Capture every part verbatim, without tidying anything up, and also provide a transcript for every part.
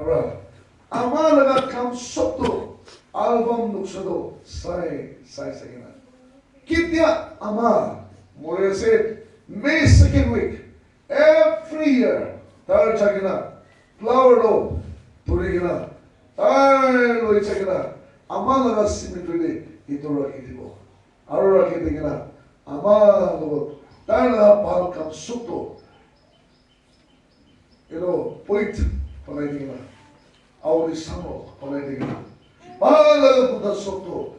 Aru ama laga kam sob tu album nuksa tu sai, sai, sai kena. Ketia ama mori ase, May second week, every year, tar jai kena, flower lo, thori kena, tar loi jai kena, ama laga cemetery te itu rakhi dibo. Aru rakhi di kena, ama logot, tar laga bhal kam sob tu, you know, poit banai di kena, auri samo banai di kena, bhal laga kuta sob tu,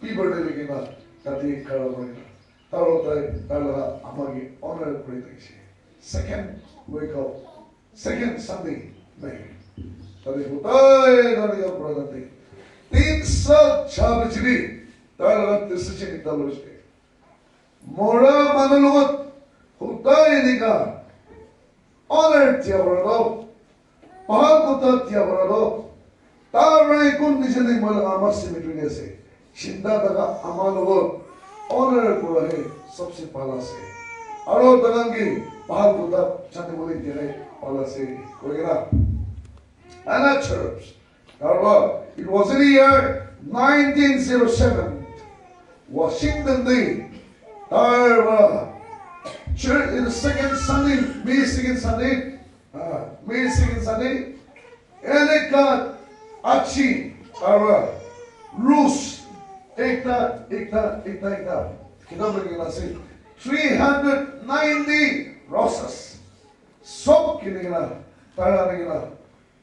paper te di kena, tate khara kuri kena, tar tai, tar laga ama ke honor kuri thakise. Second week of Second Sunday, May. Tadi hutai nani ka pura nanti. Tin sal chabi chini. Tala nanti sechini talo chini. Mora manu logot hutai nika. Honor tia pura do. Pahal kota tia pura do. Tarai kun nishe ni moi laga ama cemetery ni ase. Chinta taka ama logot honor kura he sabse bhal ase. Aro takan ki bhal kota chate bole dia he bhal ase. Koi kena. Anna Church. Tarwa, it was in the year nineteen zero seven, Washington D. Tarwa, church in the second Sunday, May second Sunday, Ah, May second Sunday, eneka achi, aru rose, ekta, ekta, ekta, ekta. Kitab lagi nasi, three hundred ninety roses. Sob kini kena, tara kini kena.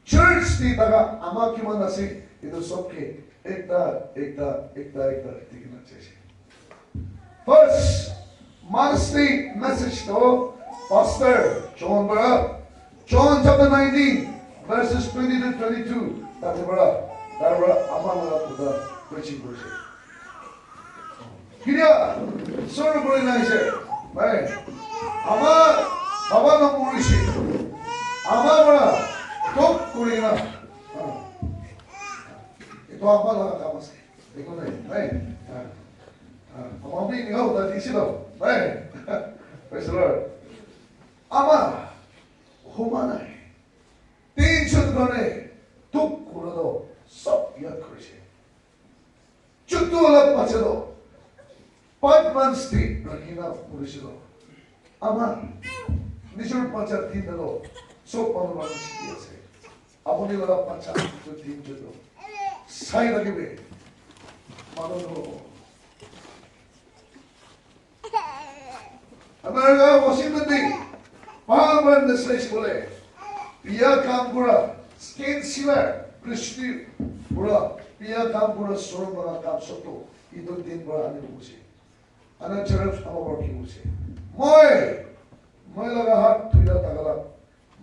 Church di taka ama kiman ase, itu sob ke ekta, ekta, ekta, ekta, ekta kena chaise. First, Mother's Day message to Pastor John para, John chapter nineteen, verses twenty to twenty-two, tate para, tar para ama laga kotha preaching korise. Kiria, suru kori na ise, bhai. Ama, baba na morise. Ama para, top kori na. Ah. Itu ama laga kam ase. Ekko nai, nai. Ah, ah, ama bi eneka hota dikhishi to, nai. Praise the Lord. Ama, homa nai. Tension karne, dukh kura to, sob yad kurishe. Chutu wala bacha to, five months te rakhina purishi to. Ama, nijor bacha tinta to, sob manu manu chiki ase. Apuni laga bacha tinjon to sai thakibi. Manu to. America, Washington D C. Bhal para message bole. Biya kam kura, skin sealer, Christian pura, biya kam kura, showroom laga kam sob to, itu din para ani bose. Ana cherubs ama working ase. Moi, moi laga hath dhuri thaka la,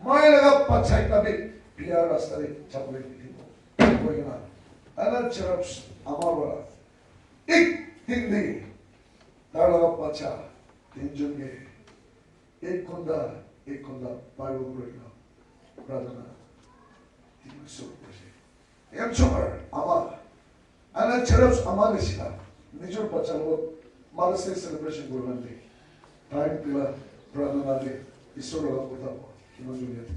moi laga bacha ekta bi biya rasta te jabole nidibo. Koi kena, ana cherubs ama para ek din te tar laga bacha tinjon ke ek ghonta, ek ghonta Bible puri kena pratana dibo shuru kurise. Em chokar ama, ana cherubs ama nishina, nijor bacha logot Mother's Day celebration kuri kena time pila pratana te Isor laga kotha kiman joni ase.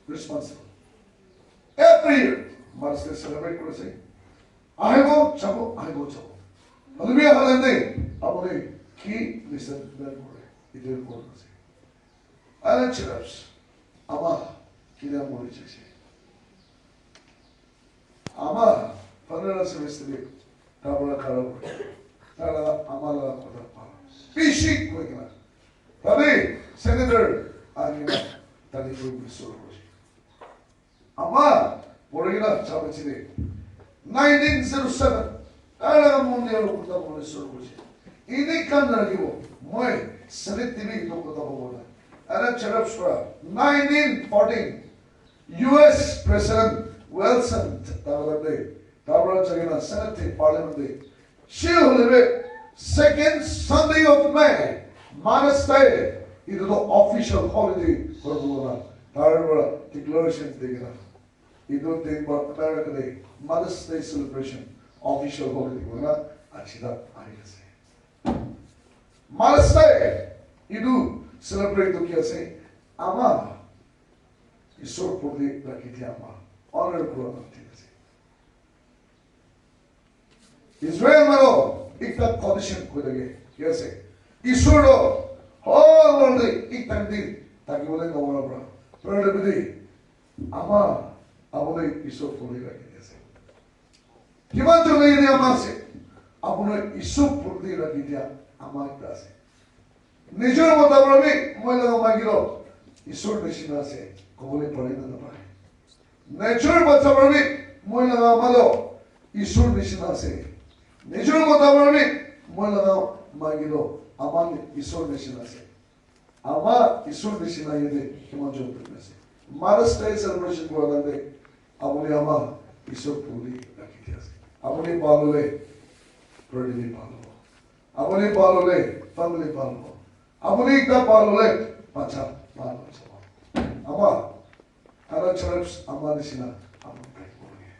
Responsible. Every year Mother's Day celebrate kuri ase. Ahibo, jabo, ahibo, jabo. Hallelujah, hallelujah. Apuni ki listen kore, itu important ase. Ana cherubs, ama, kila mori jaise. Ama, funeral service te bi, tar para khara kore. Tar laga ama laga kotha pa. Bishi koi kena. Tabi, senator, ahi kena, tani koi kena suru kore. Ama, pori kena, chabe chile. Nineteen zero seven, tar laga mon te aru kotha kobole suru korise. Ini kan rakhibo, moi, Senate te bi itu kotha kobo na. Ana cherubs para, nineteen fourteen, U S President Wilson, tar laga te, tar para jai kena Senate te, Parliament te, Shi hoile bi, second Sunday of May, Mother's Day, itu to official holiday kuri dibo na, tar para declaration di kena. Itu din para America te Mother's Day celebration official holiday kuri kena aji tak ahi ase. Mother's Day, itu celebrate to ki ase? Ama Isor proti rakhi dia ama honor kura na thik ase. Israel manu ekta condition koi thake, ki ase? Isor to whole world te ek time te thaki bole nawara para. Pero tebidi ama apuni Isor proti rakhi dia ase. Kiman jone yate ama ase, apuni Isor proti rakhi dia ama ekta ase. Nijor mota para bi moi laga maiki to Isor nishina ase kobole pare na napare? Nijor bacha para bi moi laga ama to Isor nishina ase. Nijor mota para bi moi laga maiki to ama Isor nishina ase. Ama Isor nishina yate kiman jon thaki ase. Mother's Day celebration kura time te apuni ama Isor proti rakhi dia ase. Apuni bhal hole, prithibi bhal hobo. Apuni bhal hole, family bhal hobo. Apuni ekta bhal hole, bacha bhal hoi jabo. Ama, Tara Cherubs ama nishina apuni thaki bo lage.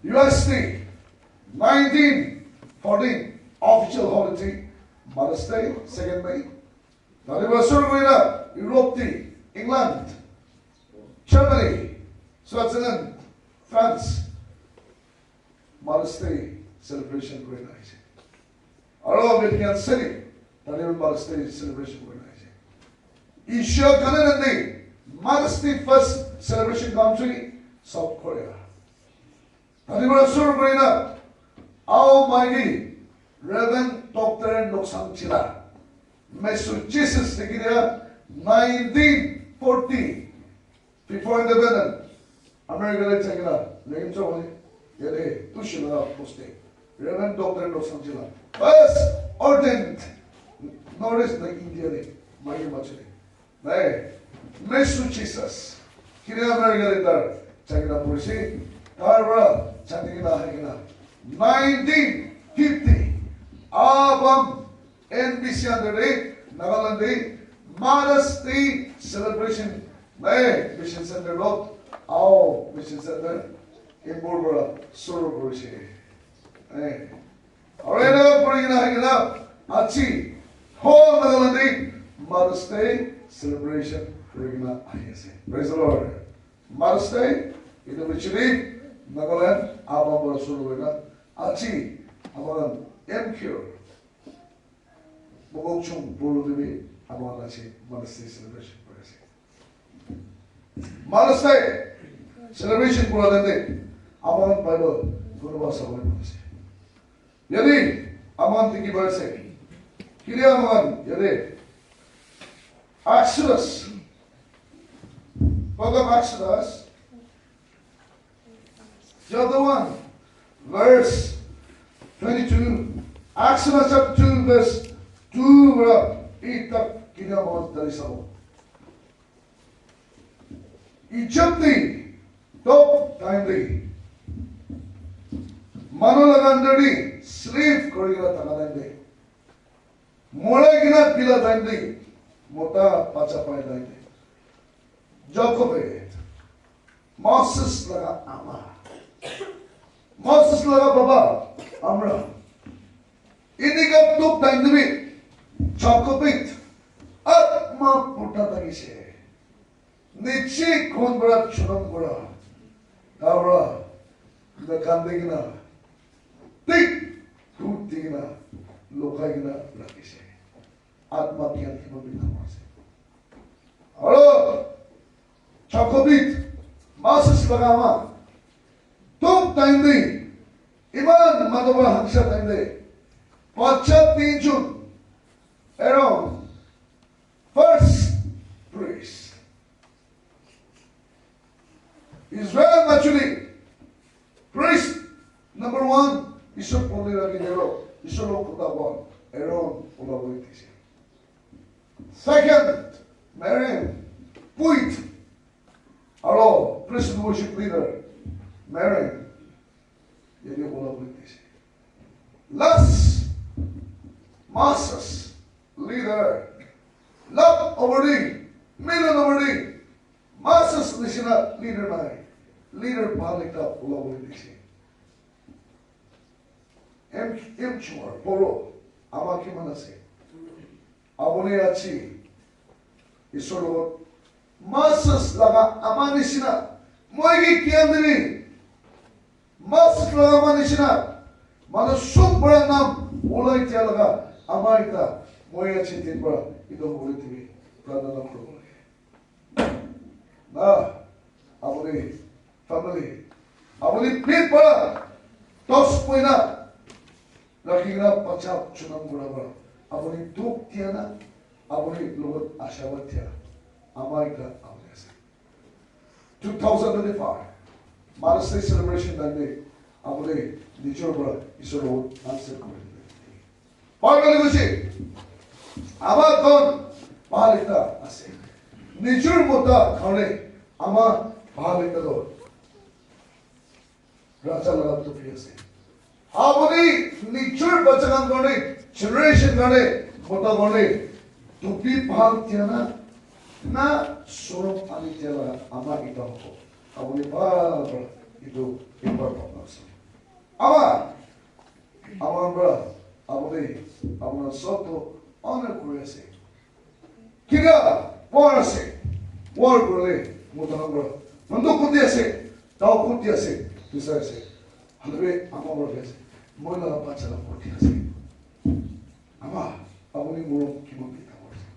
U S T, nineteen fourteen, official holiday, Mother's Day, second May. Tari basur kuina Europe ti, England, Germany, Switzerland, France, Mother's Day celebration kuina aise. Aro Vatican City, tari Mother's Day celebration kuina aise. Asia continent te Mother's Day first celebration country, South Korea. Tadi para sur kurina, Almighty Reverend Doctor Noksang Chila, Massachusetts, nineteen forty, before independence, America le chakila, lekin chawale, yate, tushila poste, Reverend Doctor Noksang Chila, first ordained, Northeast na India le, maiki machine. Nai, Massachusetts. Kini America le tar chakina purisi. Tar para chakina ahikina. Nineteen fifty. Abam N B C under de, Nagaland de, Mother's Day celebration. Nai, Mission Center Road. Ao, Mission Center. Impur para suru purisi. Nai. Aru eneka kuri kena ahi kena aji whole Nagaland te Mother's Day celebration kuri kena ahi ase. Praise the Lord. Mother's Day, etu actually Nagaland, Abam para shuru hoina aji amar M Q Mokokchung Boro te bi amar aji Mother's Day celebration kuri ase. Mother's Day celebration kura time te amar Bible kunuba sabole mon ase. Yate amar dikhi pai ase. Kile amar yate Exodus, Book of Exodus, chapter one, verse twenty-two. Exodus chapter two, verse two para eight tak kile amar dari sabo. Egypt te top time te manu laga under te slave kuri kena thaka time te morai kena bila time te mota bacha pai time te Jacob e Moses laga ama Moses laga baba Amram enika top time te bi Jacob e atma purta thakise. Niche khun para chunam kura, tar para nakhandi kena, tik khud di kena, lukai kena rakhise. Atma gyan kiman bi dangor ase. Aro Jacob e Moses laga ama, top time te, iman manu para hangsa time te, bacha tinjon, Aaron, first priest. Israel machuli priest number one, Isor poli rakhi dero, Isor lo kota bon, Aaron ola boi dise. Second, Miriam, puit, aro priest worship leader, Miriam. Yate ola boi dise. Last, Moses, leader. Lap over the, middle over the, Moses nishina leader nai. Leader bhal ekta ola boi dise. Em, em chumar, poro, ama kiman ase. Apuni aji, Isor logot Moses laga ama nishina, moi ke kiyan dini, Moses laga ama nishina, manu sob para nam ulai tia laga ama ekta moi achi din para itu hobole dibi, pratna na kuro. Na, apuni family, apuni pit para dos puina rakhi kena bacha chunam kura para, apuni dukh dia na, apuni logot ashirwad dia, ama ekta apuni ase. Two thousand twenty-five Mother's Day celebration time te apuni nijor para Isor logot answer kuri dibo. Bible te koise, ama ton bhal ekta ase. Nijor mota karne ama bhal ekta toh raja laga topi ase. Apuni nijor bacha khan karne, generation karne, mota karne topi bhal dia na, na sorom ani dia laga ama ekta hobo. Apuni bhal para etu paper bhabna ase. Ama, ama para apuni, apuna sob to honor kuri ase. Kina war ase, war kurle mota khan para banduk khundi ase, dao khundi ase, bisai ase. Halebe ama para ase, moi laga bacha laga khundi ase. Ama, apuni morom kiman bi dangor ase.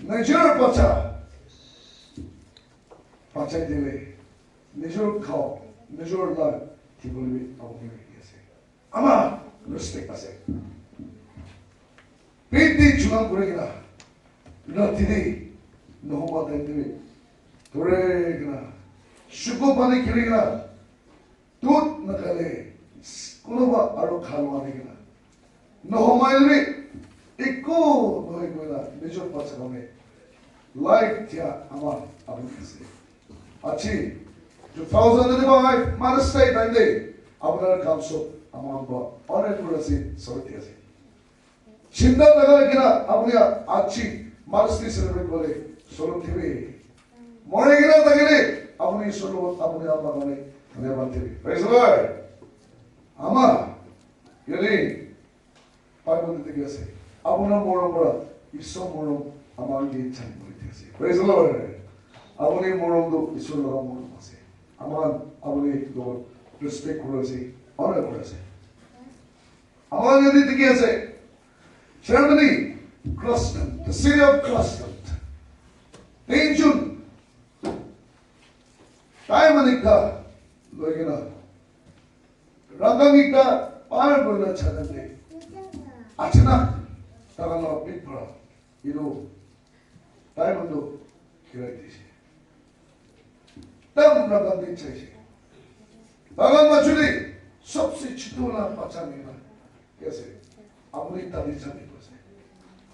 Nijor bacha, bacha dile, nijor khao, nijor la, kibole bi apuni rakhi ase. Ama respect ase. Pit te chunam kuri kena, rati te nohoma time te bi, dore kena, shuku pani khili kena, dudh nakhale, kunuba aru kha lua de kena, nohomai le bi, ekko nohoi koina, nijor bacha karne life dia ama apuni ase. Aji, two thousand twenty-five Mother's Day time te, apunar kam sob ama khan para honor kuri ase, sorry di ase. Chinta nakai kena apuni aji Mother's Day celebrate kore, sorry dibi. Mori kena thakile, apuni Isor logot apuni ama karne dhanyabad dibi. Praise the Lord. Ama, yate Bible te dikhi ase. Apuna morom para Isor morom ama ke jani bole dikhi ase. Praise the Lord. Apuni morom tu Isor laga morom ase. Ama apuni logot respect kuri ase, honor kuri ase. Ama yate dikhi ase. Germany, Grazland, the city of Grazland. Tinjun diamond ekta loi kena, rangang ekta par kurina jai ase. Achanak, takan laga pit para, etu diamond tu girai dise. Ekdam rangang te jaise. Rangang machuli, sobse chutu la bacha nina. Kaise? Apuni tadi jani koi ase.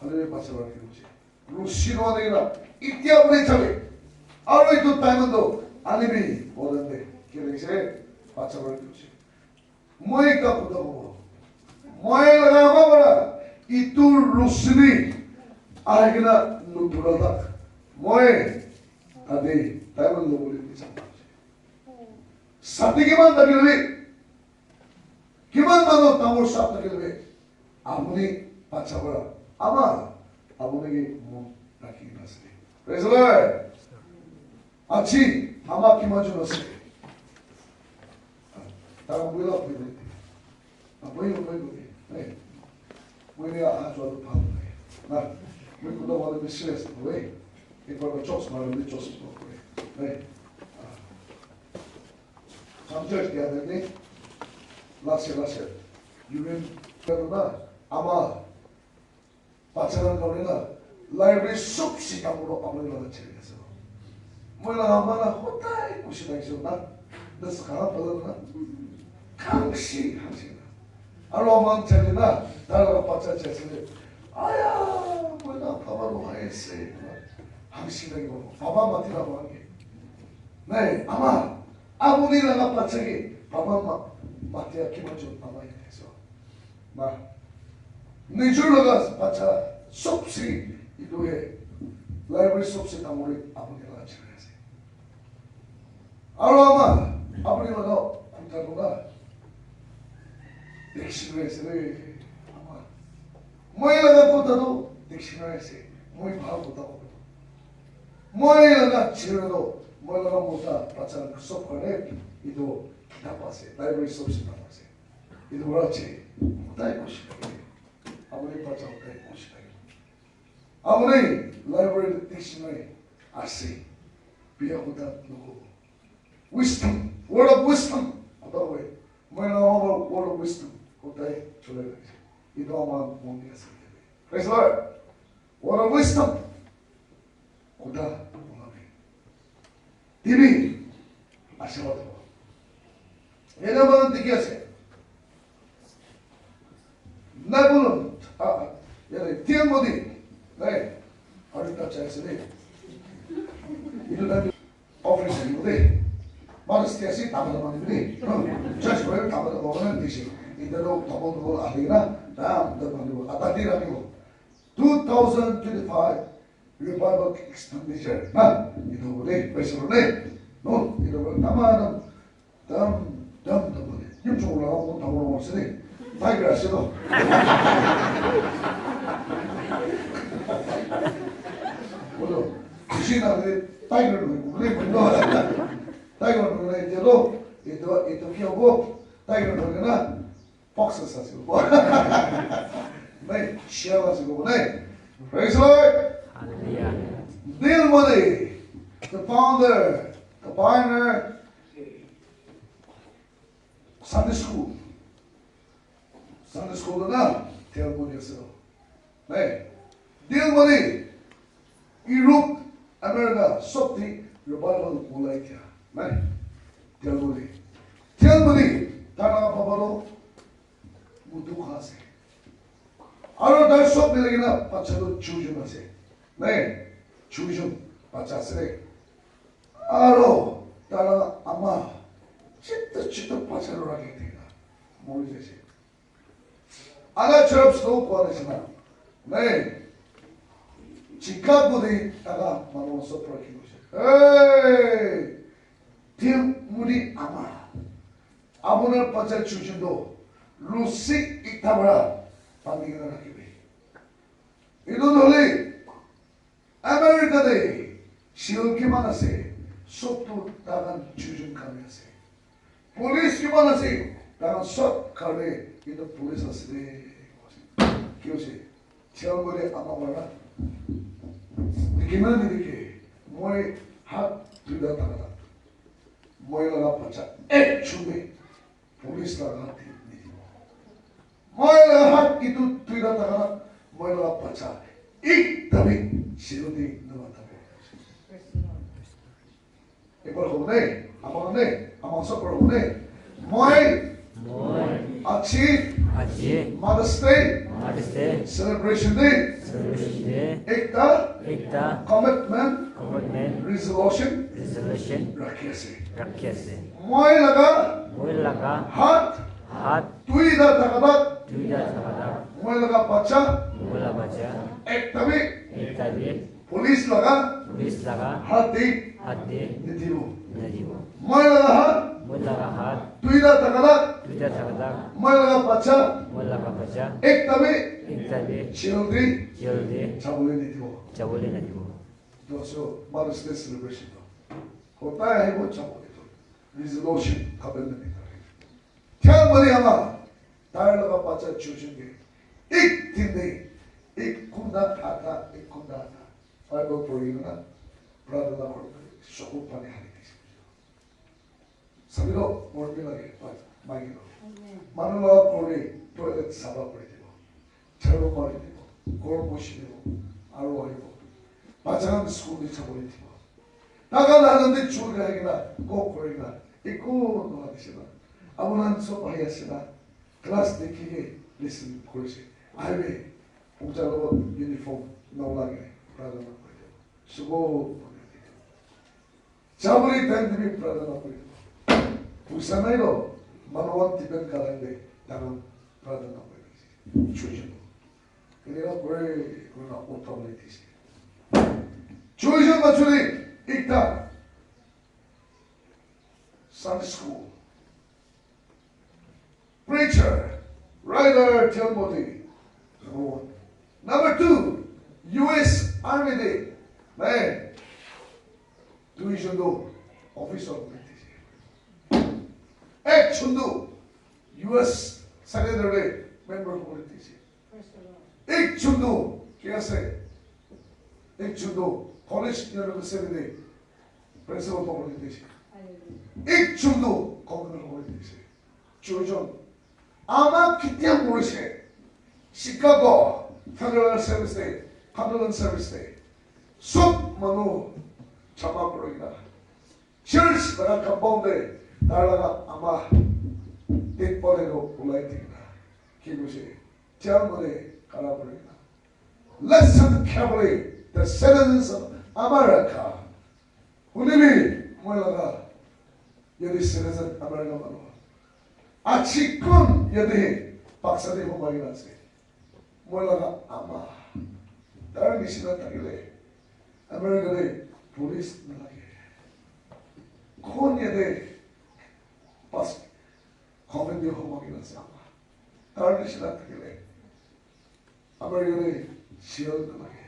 Hale bacha rakhi dise. Rusi lua de na, itya apuni chabi. Aru etu diamond tu anibi, bola de. Kile se, bacha rakhi dise. Moi ekta kotha kobo. Moi laga ama para etu rusi ni ahi kena nupura tak. Moi adi diamond lobole bichari ase. Sati kiman thakile bi, kiman manu dangor sap thakile bi, apuni bacha para ama, apuni ke mon rakhi kena ase. Praise the Lord. Aji ama kiman jon ase? Tara buila buila. Buila buila. Hey. Moi ni aha jua tu bhal nai. Na, moi kuda wale serious. Hey. Ek bar jokes mara ni jokes kore. Hey. Samjha kya nahi? Last year, last year. You remember na? Ama, bacha khan karne na, library sobse dangor apuni laga chari ase. Moi laga ama na hodai khushi thakise na, das khan pala na, khangsi, khangsi na. Aru ama chari na, tar laga bacha chari ase. Aya, moi laga baba lo hai ase. Khangsi na ki baba, baba mati na baba ke. Nai, ama, apuni laga bacha ke, baba ma, mati ya kiman jon ama ya ase. Na, nijor laga bacha sobse etu he, library sobse dangor he apuni laga chari ase. Aru ama, apuni laga kotha tu na dictionary ase de, ama. Moi laga kotha tu dictionary ase. Moi bhal kotha kobo. Moi laga children to, moi laga mota bacha khan sob karne etu kitab ase, library sob kitab ase. Etu para che, kotai koshi thake. Apuni bacha kotai koshi thake. Apuni library dictionary ase. Biya kotha nokobo. Wisdom, word of wisdom. Kotha koi. Moi laga word of wisdom. Kotai chole rakhe. Etu ama mon te ase. Praise the Lord. Word of wisdom. Kotha onabi. T V. Ashirwad hobo. Ena mana dikhi ase. Nabulon. Ah, yare, T L Modi. Hey. Aru ta chai ase de. Etu ta office ni de. Mana stia si tabla mani de. Church prayer tabla mani de si. Inda lo tabla lo ahira. Ta, ta mani lo. Atati rakhibo. Two thousand twenty-five revival expenditure. Na, etu hobo de, paisa hobo de. No, etu hobo de, tama dam, dam, dam, dam hobo de. Yim chong la, mo tama lo se de. Tiger ase no. Bolo, kushi na de, tiger no, bole, bole. Tiger no, etu lo, etu, etu kya hobo? Tiger no na. Fox ase kobo. Nai, share ase kobo nai. Praise the Lord. Hallelujah. Dil Modi, the founder, the pioneer, Sunday school. Sunday school na, Dil Modi ase. Nai, Dil Modi, Europe, America, sob te revival ulai dia. Nai, Dil Modi. Dil Modi, tara baba lo mudu kha ase. Aro tai sob mili kena bacha tu chuijun ase. Nai, chuijun bacha ase. Aro tara ama chita chita bacha lo rakhi dina mori jaise. Ala cherubs to kwa nisina. Nai, Chicago de taka manu sob rakhi dise. Hey! Dil Modi ama. Apunar bacha chuijun to lusi ekta para bandi kena rakhibi. Etu nohole America te jail kiman ase, sob tu taikhan chuijun khan ase. Police kiman ase, taikhan sob karne etu police ase de. Ki hoise? Jail kore ama para dikhi na nidikhi? Moi hat duita thaka la, moi laga bacha ekjon bi police laga hat te nidibo. Moi laga hat etu duita thaka la, moi laga bacha ekta bi jail te nala thake. Ekbar hobo ne, ama ne, ama sob hobo ne. Moi, moi, aji, aji, Mother's Day, Mother's Day, celebration day, celebration day, ekta, ekta, commitment, commitment, resolution, resolution, rakhi ase, rakhi ase. Moi laga, moi laga, hat, hat, duita thaka la, duita thaka la, moi laga bacha, moi laga bacha, ekta bi, ekta bi, police laga, police laga, hat te, hat te, nidibo, nidibo. Moi laga hat, moi laga hat, duita thaka la, duita thaka la, moi laga bacha, moi laga bacha, ekta bi, ekta bi, jail te, jail te, jabole nidibo, jabole nidibo. Doso Mother's Day celebration to. Kotai ahibo jabole to. Resolution, commitment ekta. Dil Modi ama, tai laga bacha chuijun ke ek din te ek ghonta, adha, ek ghonta, adha Bible pori kena, pratana kori, soku pani hali dise. Sabi lo, mor bi lage, maiki lo. Amen. Manu laga ghor te toilet sapha kori dibo. Jharu mari dibo. Ghor mochi dibo. Aru ahibo. Bacha khan school te jabole dibo. Taikhan hath te churi rakhi kena, kok kori kena, eku nohoi dise na. Apuni khan sob ahi ase na. Class te ki ki lesson korise? Ahibi, pungja logot uniform nolage, pratana kori dibo. Subo jabole time te bi pratana kori dibo. Puisa nai lo, manu khan depend kara te, taikhan pratana kori dibo. Chuijun. Eneka kore, kore na authority dise. Chuijun machuli, ekta. Sunday school. Preacher, writer, Dil Modi. Number one. Number two, U S Army te, man, duijon tu officer kuri dise. Ekjon tu U S Senator te member kuri dise. Ekjon tu ki ase? Ekjon tu college university te principal kuri dise. Ekjon tu governor kuri dise. Chujon. Ama ketia morise? Chicago Federal Service Day, Federal Service Day. Sob manu jama kuri na. Church laga compound te tar laga ama dead body ko ulai dikena. Ki koise? Jail mane khara kuri na. Listen carefully, the citizens of America. Huni bi, moi laga yate citizen America manu. Aji kun yate baksa te humai kena ase. Moi laga ama. Tar nisina thakile America te police nalage. Kun yate pas coffin te humai kena ase ama. Tar nisina thakile America te jail nalage.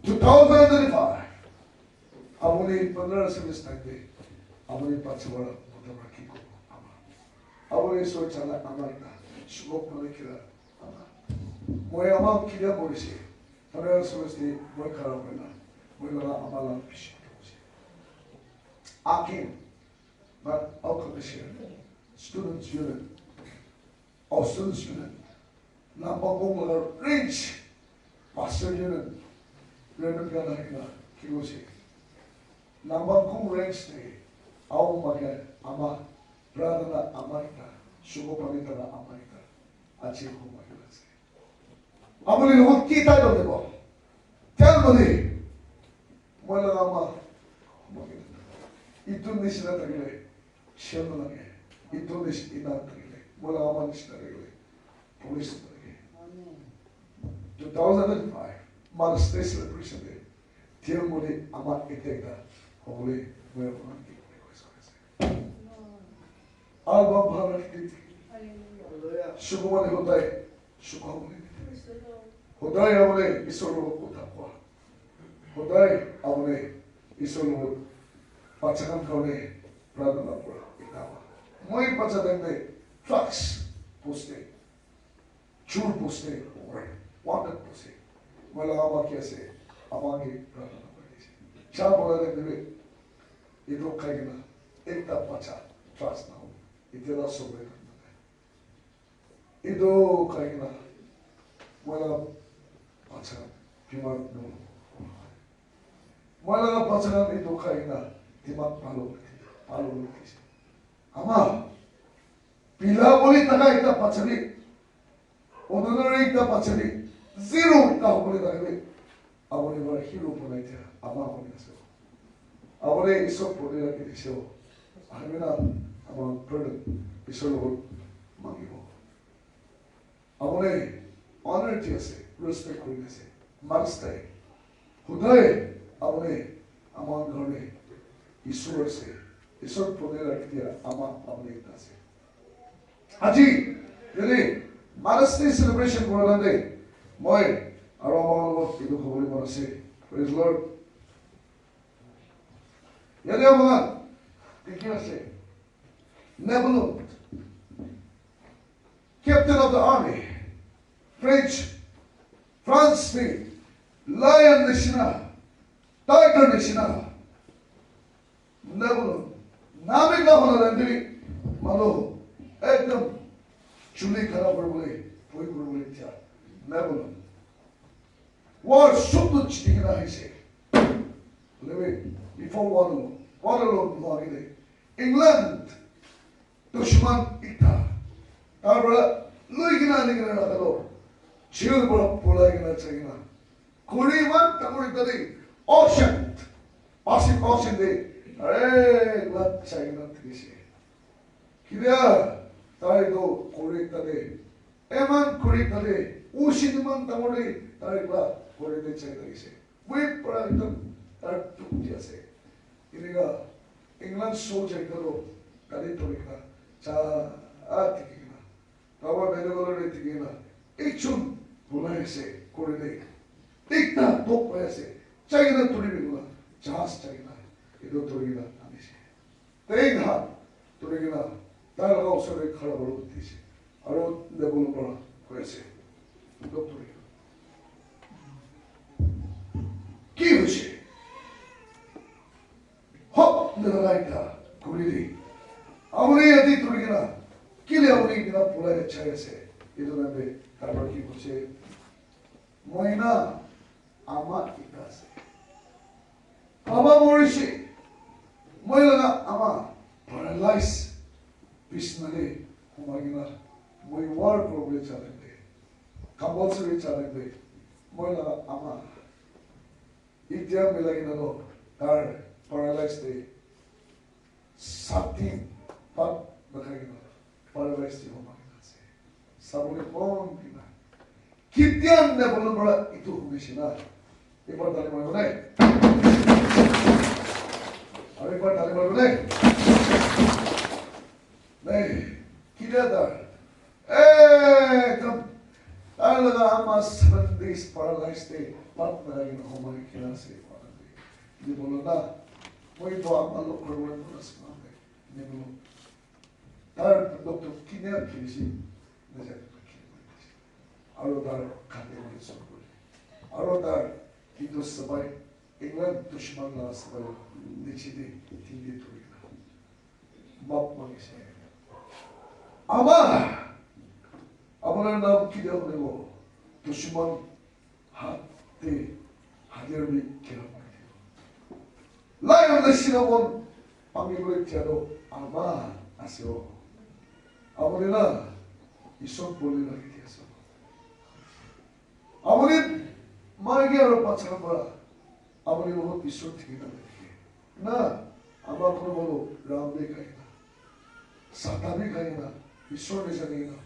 Two thousand twenty-five. Apuni pondro service time te apuni pacha wala mota para ki kobo ama. Apuni socha la ama ekta shukok mane kira ama. Moi ama kira morise. Pondro service te moi khara hoina moi laga ama la bishi kobo se. Akin, but how can I share? Students Union, Australian student, Nambakong laga range, Pastor Union, Reverend Gana Hina, Kirosi. Nambakong range te, au mage ama, brother na ama ita, sugo pani tara ama ita, achi ko mage ase. Amuli logot ki tai debo? Tell me. Moi laga ama, itu nisina thakile, shame lage. Itu nisina thakile, moi laga ama nisina thakile, police thakile. Two thousand and five, Mother's Day celebration day. Tiang muli ama ekta ekta, hopefully, moi apna ki request kuri ase. Album bhal rakhi. Hallelujah. Shukumani hotai, shukumani. Praise the Lord. Hodai apuni Isor logot kotha koa. Hodai apuni Isor logot bacha khan karone prarthana kora. Eneka. Moi bacha time te drugs poste, chur poste, wanted poste. Moi laga ama ki ase, ama ki prarthana kori dise. Cha bola time te etu khai kena ekta bacha drugs na ho. Etia la sobre thaki na. Etu khai kena, moi laga bacha bimar no. Moi laga bacha khan etu khai kena dimag bhal, bhal hoi jaise. Ama, pila boli thaka ekta bacha bi, ordinary ekta bacha bi, zero ekta hobole thaka bi, Apuni para hero banai dia ama apuni ase. Apuni Isor puni rakhi dise. Ahi na ama burden Isor logot mangibo. Apuni honor di ase, respect kuri ase. Mother's Day. Hodai apuni ama karone Isor ase. Isor puni rakhi dia ama apuni ekta ase. Aji, yate Mother's Day celebration kura time te, moi aru ama khan logot etu khobole mon ase. Praise Lord. Yate ama khan dikhi ase. Napoleon, captain of the army, French, France ni, lion nishina, tiger nishina, Napoleon. Naam ekta hona time te manu ekdam chuli khara kuri bole, bhoi kuri bole dia. Napoleon. War sob tu jiti kena ahise. Hoile bi, before Waterloo, Waterloo nohoi kene, England, dushman ekta. Tar para loi kena ani kena rakha toh, jail para polai kena jai kena. Khuri eman dangor ekta te auction, Pacific auction te, are, ekla jai kena thakise. Kilia, tai toh khuri ekta te, eman khuri ekta te, ocean eman dangor te, tai ekla khuri te jai thakise. Wave para ekdam tai dukh di ase. Enika England soldier ekta toh gari dhori kena ja, ah, dikhi kena. Baba Bangalore te dikhi kena. Ekjon bulai ase, khuri te. Ekta tok pai ase. Chai kena thuri bi kena. Jahaz chai kena. Etu thuri kena anishe. Ten hat thuri kena. Tai laga usor te khara kuri dise. Aro Nebuchadnezzar koi ase, "Tok thuri kena. Ki hoise?" Hop, nalai ta, kuri di. Amuni yate thuri kena, kile amuni kena pulai chai ase. Etu nante, tarpor ki koise? Moi na, ama ekta ase. Ama morise. Moi laga ama paralyze. Bisna te, humai kena, moi war problem chalai de. Compulsory chalai de. Moi laga ama. Itya milai kena toh, tar paralyze de. Sat din bhat nakhai kena, paralyze de homa kena ase. Sabole mon kena. Ketia Nebuchadnezzar para itu hunise na. Ekbar tali maribo ne? Aro ekbar tali maribo ne? Nai, ketia ta? Ekdam, tai laga ama seven days paralyzed te, bhat nakhai kena homa kena ase. Nebuchadnezzar na, moi toh ama log kuribo mona ase na. Nebuchadnezzar, tar doctor kine khilise, najane. Aro tar khate mari sob kuri. Aro tar kintu sabai, England dushman la sabai, niche te, tin te thuri na. Maaf mangise. Ama, apnar naam ki dia hobo? Dushman hat te, hatiyar bhi khela mati. Lion nishina mon, ami koi thia toh ama ase o. Apuni na, Isor boli rakhi dia ase. Apuni margi aro pachar para, apuni logot Isor thiki na thaki. Na, ama kono kono ram bhi khai na, sata bhi khai na, Isor nijani na.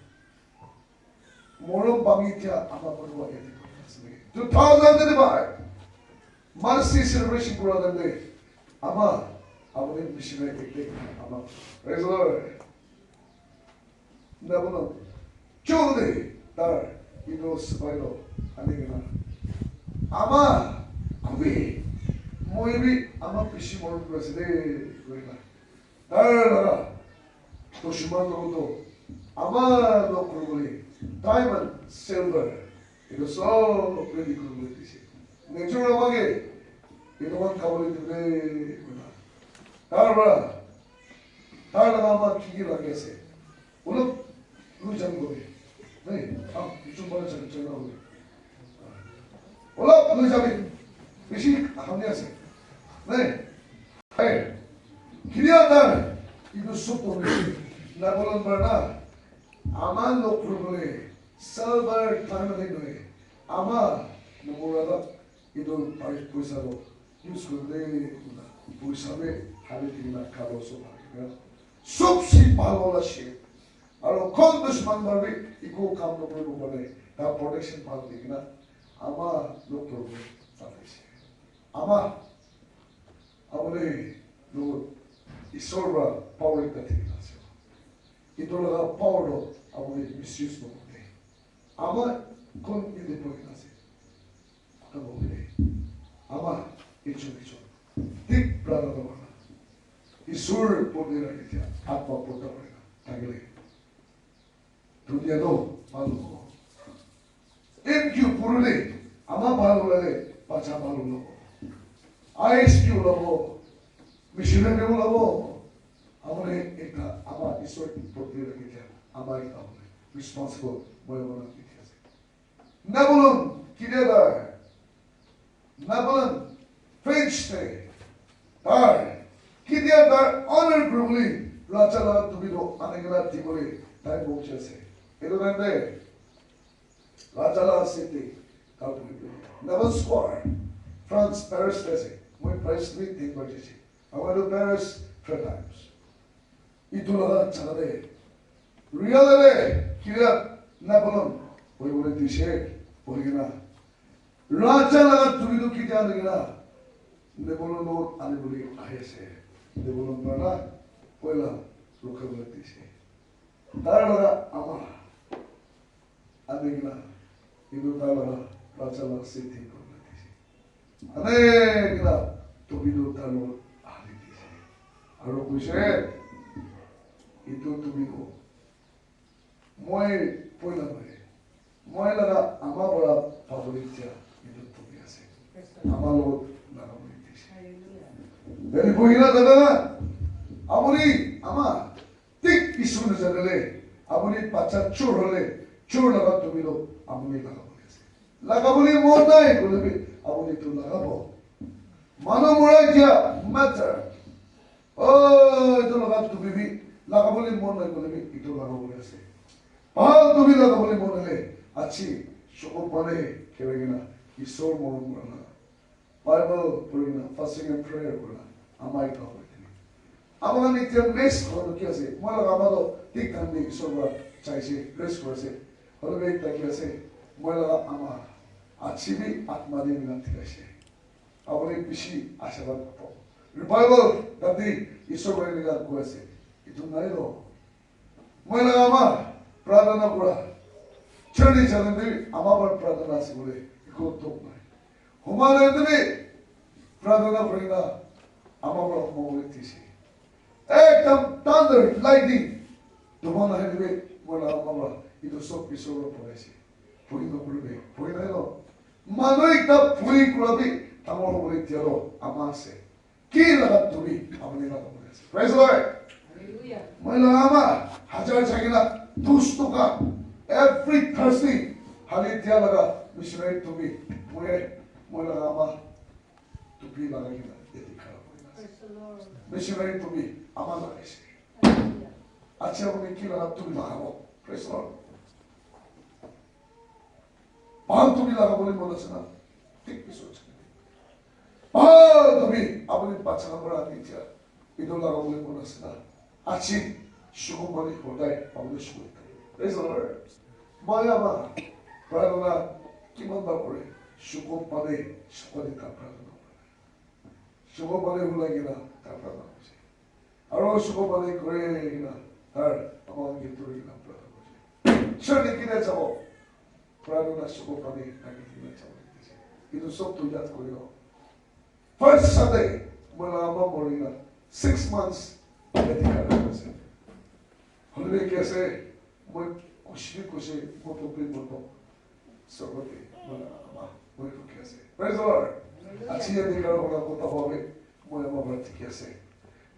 Morom bangi thia ama kono yate kuri ase. Two thousand twenty-five. Mercy celebration kura time te. Ama, apuni missionary ekta ama. Praise the Lord. Nebuchadnezzar, joldi tar itu sipai toh ani kena. Ama, koi, moi bi ama bishi morom kuri ase de, koi na. Tar laga dushman logot toh ama log kuribole diamond, silver, etu sob ready kuribole dise. Nature ama ke etu khan khabole dibo de, koi na. Tar para, tar laga ama ki ki lagi ase? Olop loi jam kore. Nai, ah, bichon para jam jam na hobe. Olop loi jabi. Bishi hamni ase. Nai. Hey. Kiriya dar. Itu sob to Nebuchadnezzar na. Ama log kuribole silver diamond nohoi. Ama log kuribole itu pai-, poisa toh use kuribole, poisa bi khali dikena khabo sob bhagi na. Sob si bhal wala shi. Aro kon dushman para bi eku kam nokuribo karne ta protection bhal dikena ama log kuribole pataise. Ama, apuni logot Isor para power ekta dikena ase. Itu laga power toh apuni misuse nokuribo de. Ama kon yate bohi kena ase. Kotha kobole. Ama ekjon ekjon. Deep brother log kena. Isor boli rakhi dia. Atma purta kuri na. Thakile. Dunia toh bhal hobo. M Q purule. Ama bhal hoile, bacha bhal hobo. I S P olabo. Missionary olabo. Apuni ekta ama Isor boli rakhi dia. Ama ekta responsible. Moi apuni dikhi ase. Nebuchadnezzar, kile dar. Nebuchadnezzar, French te. Dar. Kile dar honor kuribole, raja la tumi toh ani kena dibole, tai boji ase. Etu time te, raja la seat te, kal kuribole. Nebuchadnezzar Square, France, Paris te ase. Moi Paris ni tin bar jaise. I went to Paris three times. Itu laga jaga te, real te, kile Nebuchadnezzar, bohi bole dise, bohi kena. Raja laga tumi toh ketia ani kena, Nebuchadnezzar logot ani bole ahi ase. Nebuchadnezzar para poila rukha bole dise. Tar laga ama, ani kena, itu tar laga, raja laga seat te. Ane kina topi tu talo ahli dise. Aro kuise, "Itu topi ko moi poila nohoi. Moi laga ama para pabole dia itu topi ase. Ama logot lagabole dise." Yate bohi na thaka, apuni ama thik Isor najanile, apuni bacha chor hole, chor laga topi lo apuni lagabole ase. Lagabole mon nai koile bi apuni tu lagabo. Manu morai dia matter. Oh, itu laga topi bi lagabole mon nai koile bi itu lagabole ase. Bhal topi lagabole mon nai le, achi, shoko pane, kere kena, Isor morom kura na. Bible purina, fasting and prayer kurina, ama ekta hoi thaki. Ama khan etia mess hono ki ase? Moi laga ama toh thik time te Isor para chaise, rest kuri ase. Hoilebi ekta ki ase? Moi laga ama, achi bi atma te mina thik ase. Apuni bishi ashabad pabo. Revival, dadi, Isor para enika koi ase. Itu nai lo. Moi laga ama, pradhana kura. Church jana te bi ama para pradhana ase bole, eko dukh nai. Huma na te bi, pradhana kuri na, ama para huma bole dise. Ekdam thunder, lightning. Duma na te bi, moi laga ama para, itu sob Isor para bonai ase. Bhul na kuribi, bhul nai lo. Manu ekta bhul kura bi, dangor hobole dia lo, ama ase. Ki laga topi apuni laga topi ase. Praise the Lord. Hallelujah. Moi laga ama hajar thaki na dus toka every Thursday hali dia laga missionary topi. Moi, moi laga ama topi laga kina yate khara kuri na ase. Praise the Lord. Missionary topi ama laga ase. Hallelujah. Acha apuni ki laga topi laga bo. Praise the Lord. Bhal topi lagabole mon ase na? Thik Isor jane. Bhal topi apuni bacha khan para ani dia. Etu lagabole mon ase na? Achi, shoko pani hodai apuni shoko ekta. Praise the Lord. Maya ma, pradhana kiman ba kore? Shoko pani, shoko pani ta pradhana kore. Shoko pani hulai kena ta pradhana kore. Aro shoko pani kore kena tar ama khan ke dhuri kena pradhana kore. Church kina jabo. Pradhana shoko pani thaki kena jabo. Etu sob tu yat kuri lo. First Sunday, moi laga ama mori kena six months yate khara kuri ase. Hoilebi ki ase, moi khushi bi khushi, moi topi bi moi topi. Sorgo te, moi laga ama, moi rukhi ase. Praise the Lord. Achi yate khara kura kotha hobe, moi ama para dikhi ase.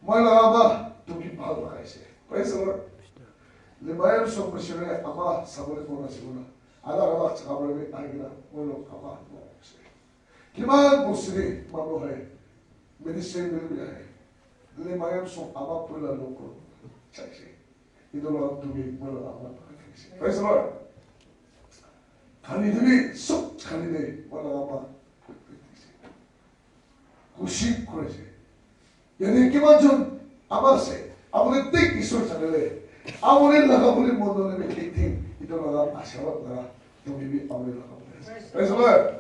Moi laga ama, topi bhal lagai ase. Praise the Lord. Lemayam song missionary ama sabole mon ase koina. Alag alag jaga para bi ahi kena, moi log ama, moi ase. Kiman bosti te manu hai, ministry mili bi ahe. Lemayam song ama puila loko chaise. Etu laga topi moi laga ama laga khaise. Praise the Lord. Khali te bi sob khali te moi laga ama khushi kuri ase. Yate kiman jon ama ase, apuni thik Isor janile, apuni lagabole mon nahole bi thik thik, etu laga ashabad laga topi bi apuni lagabole ase. Praise the Lord.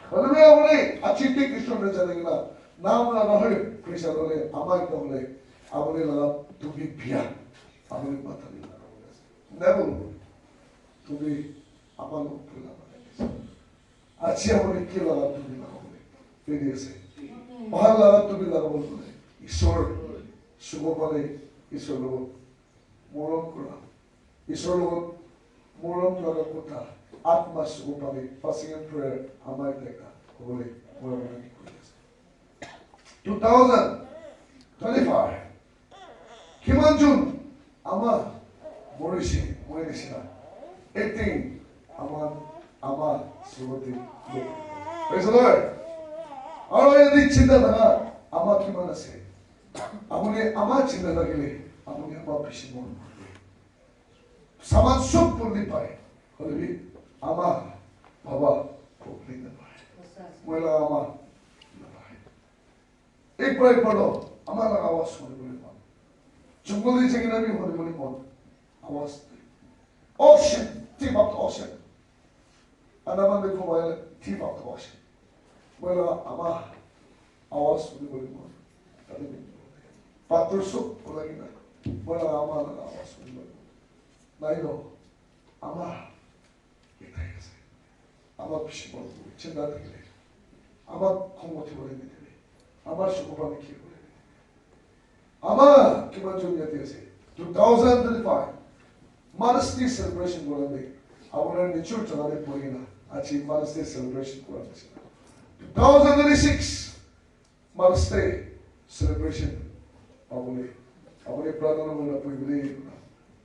Hoilebi apuni achi thik Isor najane kena, naam laga hoi, Christian hole, ama ekta hole, apuni laga topi bia, apuni matha te lagabole ase. Never topi ama log pura lagabole ase. Achi apuni ki laga topi lagabole ready ase? Bhal laga topi lagabole. Isor, shoko pani, Isor logot morom kura. Isor logot morom laga kotha, atma shoko pani, fasting and prayer, ama ekta ekta hobole morom kuri ase. Two thousand twenty-five. Kiman jon ama morise, moi nisina. Eighteen, ama, ama sorgo te. Praise the Lord. Aro yate chinta thaka ama kiman ase? Apuni ama chinta thakile, apuni ama bishi mon. Saman sob purni pai. Hoilebi ama, baba, purni napai. Moi laga ama napai. Ek bar, ek bar lo, ama laga awaz huni bole mon. Jungle te jai kena bi huni bole mon. Awaz. Ocean, tip of the ocean. Andaman Nicobar, tip of the ocean. Moi laga ama awaz huni bole mon. Pathor sob ulai kena. Moi laga ama laga awaz huni bole mon. Nai lo. Ama. Etai ase. Ama bishi mon kore, chinta thakile. Ama khong uthibole nidire. Ama shukuba nikhi bole nidire. Ama kiman jon yate ase? Two thousand twenty-five Mother's Day celebration kora de. Apuni nijor jaga te bohi kena aji Mother's Day celebration kora nishina. Two thousand twenty-six Mother's Day celebration apuni, apuni pratana kurina bohi bole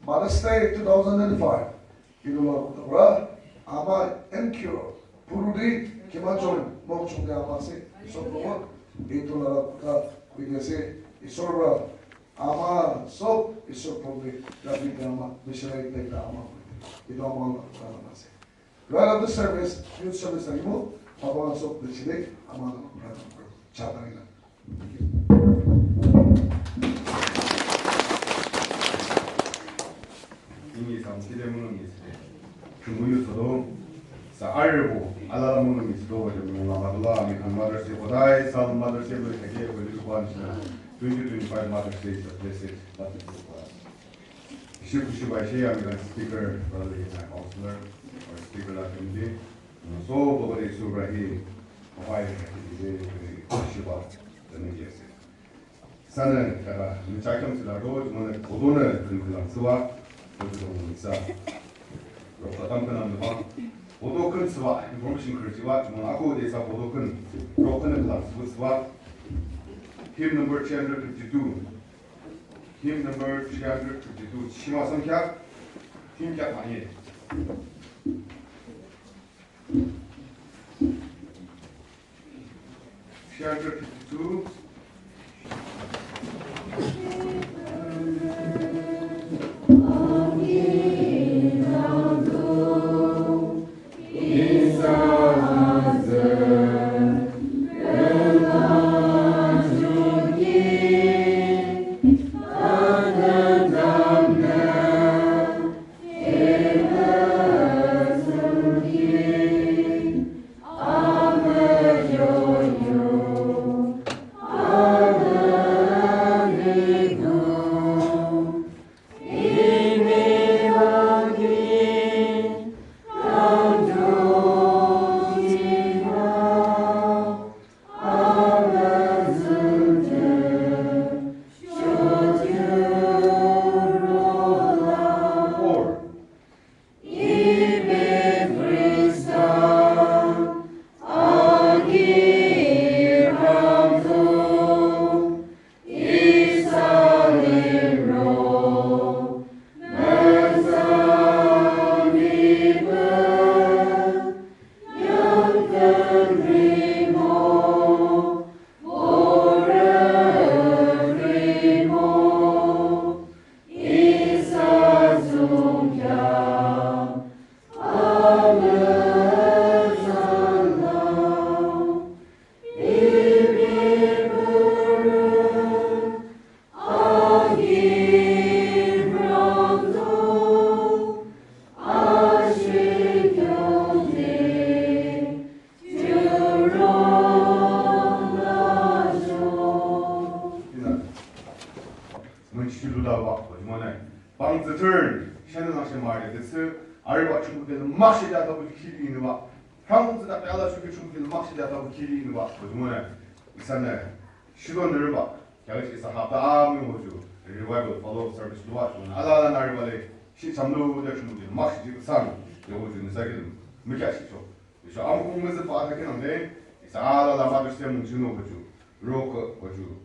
Mother's Day two thousand twenty-five. Etu laga kotha para ama N Q purudi kiman jon nok chungde ama ase, sob logot etu laga kotha koi di ase. Isor para ama sob Isor purudi rabi de ama missionary ekta ekta ama koi di. Etu ama laga kotha ase. Right after service, youth service thakibo, papa khan sob bishi de ama laga kotha koi di. Cha thakibo. Ingi sam kide mono ngi side. Chungu yu sodo. Sa arbo, ala mono ngi sodo, wajo mono lama dola, ami khan Mother's Day hodai, sal Mother's Day bole thake, bole ko kwan shina. Twenty twenty-five Mother's Day is a blessed, but it's a blessed. Bishi khushi paise, ami khan speaker, brother, counselor, or speaker la committee. Sob logot te Isor para hi mohai rakhi dise, koine khushi pa jane di ase. Sana kara, ni chai kam sila ro, jumana kodo na kun kala suwa, kodo na sa. Ro khatam kana na ba. Kodo kun suwa, information kar suwa, jumana ako de sa kodo kun. Ro kun kala suwa. Hymn number three hundred fifty-two. Hymn number three hundred fifty-two. Shima samkhya? Hymn kya manye? Three hundred fifty-two. Mun shi lu da wa, ko mo na. Bang zi turn, shen na shi ma de zi, ari wa chu de ma shi da ta bu ki ni wa. Hang zi da ya la chu ki chu de ma shi da ta bu ki ni wa, ko mo na. Isa na, shi do ne ba. Kya shi sa ha ta a mu ho ju, revival follow service lu wa chu. Ala la na ri wa le, shi cham lu de chu de ma shi ji sa. Yo ho ju ni sa ki. Mu kya shi cho. Isha am kung me se pa ta ke nam de. Isa ala la ma de se mun chu no ho ju. Ro ko ho ju.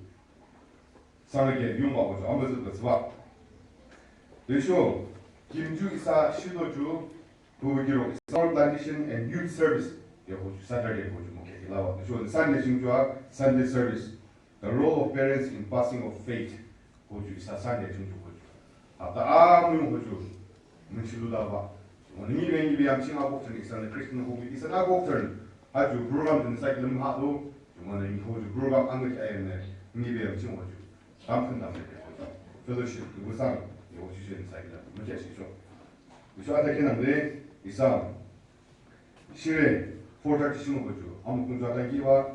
Sangre ke yung ba ko jo ambe zu ba. Desho, kimju isa shido ju, bu giro, Summer Plantation and Youth Service, ya ko ju Saturday ko ju mo ke ilawa. Desho, Sunday sing ju, Sunday service. The role of parents in passing of faith, ko ju isa Sunday sing ju ko ju. Hapta a mu ko ju. Mun shi lu da ba. Wani ni ben ni bi am sing a bok tani san Christian ko bi san a bok tan. Ha ju program den sa kilam ha do. Ju ma ni ko ju program an ke ay ne. Ni bi am sing ko ju. Tam kan dam ke ko ju. Fellowship bu san. Yo ju sen sa kilam. Mu ke shi cho. Ju a ta ke nam de. Isa. Shire, four thirty shimo ko ju. Am kun ja ta ki wa.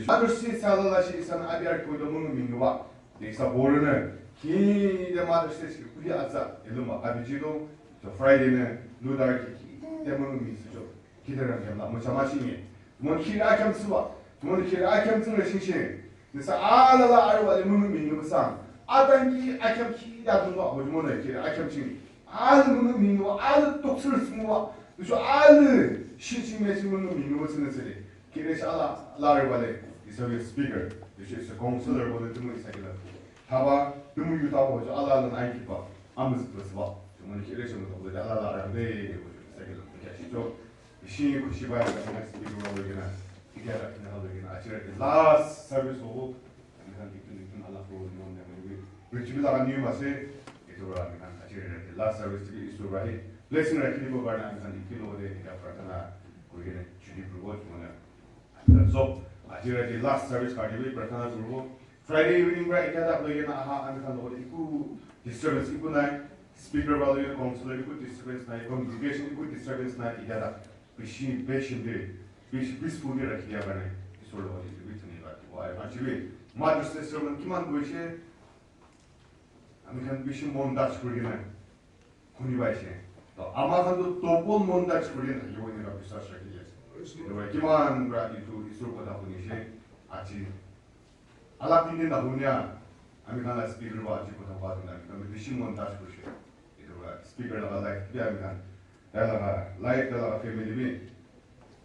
Other state sa la la shi san a bi ar ko do mun mi wa. De sa bor ne. Ki de ma de state ki ku ya sa. Elu ma a bi ji do. So Friday ne lu dar ki ki. De mun mi su jo. Ki de ran ya la. Mo chama shi ni. Mo ki a kam su wa. Mo ni kiri akyam tsung le shing shing. Ni sa ala la aru wa le munu mi ngu sang. Atan ki akyam ki da dun wa ho mo na kiri akyam shing. Ala munu mi ngu ala tok sir sung wa. Ni so ala shi shi me shi munu mi ngu tsung le se le. Kiri sha ala la aru wa le. Isa wi speaker. Ni shi sa counselor wa le tumu isa kila. Thaba tumu yu ta ho jo ala la nai ki pa. Amu zi pa. Tumu ni kiri shi mo to le ala la aru le. Isa kila. Kya shi jo. Bishi khushi pai ase, next week loi kena, itya tak kena loi kena, aji rati last service hobo, ami khan ekdum ekdum alak hobo, ami khan etu bi laga niyom ase, etu para ami khan aji rati last service te bi Isor para he blessing rakhi dibo karne ami khan etu logote eta prarthana kuri kena chuti kuribo, etu mane. So, aji rati last service karne bi prarthana kuribo. Friday evening para itya tak loi kena aha, ami khan logote eku disturbance eku nai. Speaker para loi kena counselor eku disturbance nai, congregation eku disturbance nai, itya tak bishi patient de, bishi peaceful de rakhi dia karne Isor logote etu bi dhanyabad dibo. Aru aji bi Mother's Day sermon kiman koise, ami khan bishi mon touch kuri kena huni paise. To ama khan to double mon touch kuri kena thakibo eneka biswas rakhi ase. Etu para kiman para etu Isor kotha hunise, aji alak din din nahunia, ami khan la speaker para aji kotha koa din ami khan bishi mon touch kurise. Etu para speaker laga life bi ami khan, tai laga life, tai laga family bi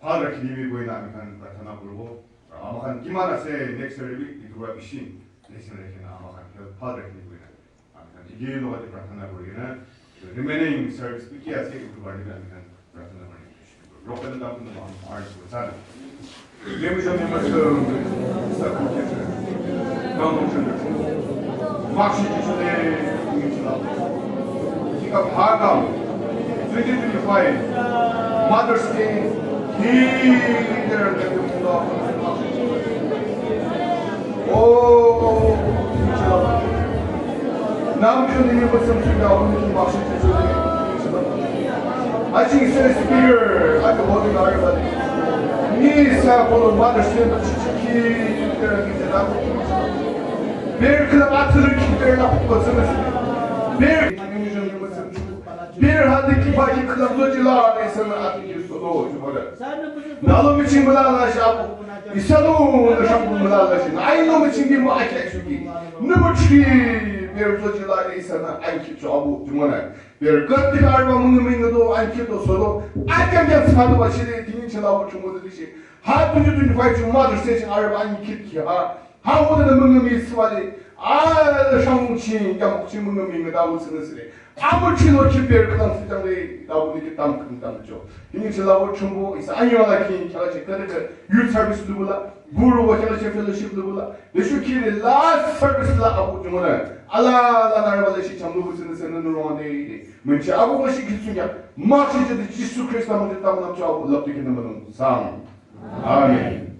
bhal rakhi dibi koina ami khan prarthana kuribo. Aru ama khan kiman ase next year bi etu para bishi blessing rakhi kena ama khan health bhal rakhi dibi koina ami khan etu logote prarthana kuri kena remaining service bi ki ase etu karne bi ami khan prarthana kuri. Ropen da kun ma ar ko sa. Lemi jo mi ma so sa ku ke. Kam mo chun. Maxi ji so de. Ki ka bha kam. Twenty twenty-five Mother's Day. Hi der de ko. Oh. Nam chun ni ko sam chun da hun ki maxi ji so de. I think it's a spear. I can hold it very well. Ni sa polo mother sin but ki ki ki ki. Ber kala atru ki ber la ko sin. Ber ber hadi ki ba ki kala do ji la ni sa na ati ki so do ji ba. Nalo mi ching bala la sha. Isalo na sha bala la sha. Ai no mi ching ki mo ai ki shu ki. Number three, ber do ji la ni sa na ai ki so abu ji mo na. Ber kat ti kar ba mung ming do an ki to so do. An kan kan sa do ba shi de tin chi la wo chu mo de shi. Ha tu tu tu fai chu ma de se chi ar ba an ki ki ha. Ha wo de mung mi swa de. A de shang chi ya mo chi mung mi da wo se de se. A mo chi lo chi ber kan si tang de da wo ni ki tam kan tam cho. Tin chi la wo chu mo isa an yo la ki cha la chi ka de youth service du bu la. Guru wa cha la chi fellowship du bu la. Leshu ki le last service la abu chu mo na. Ala la na ba le shi cham du bu se de se no ro de. Menche abu ko shi kitsunya. Ma shi je Jisu Krista mo je tam nam cha abu lap de kin nam sang. Amen.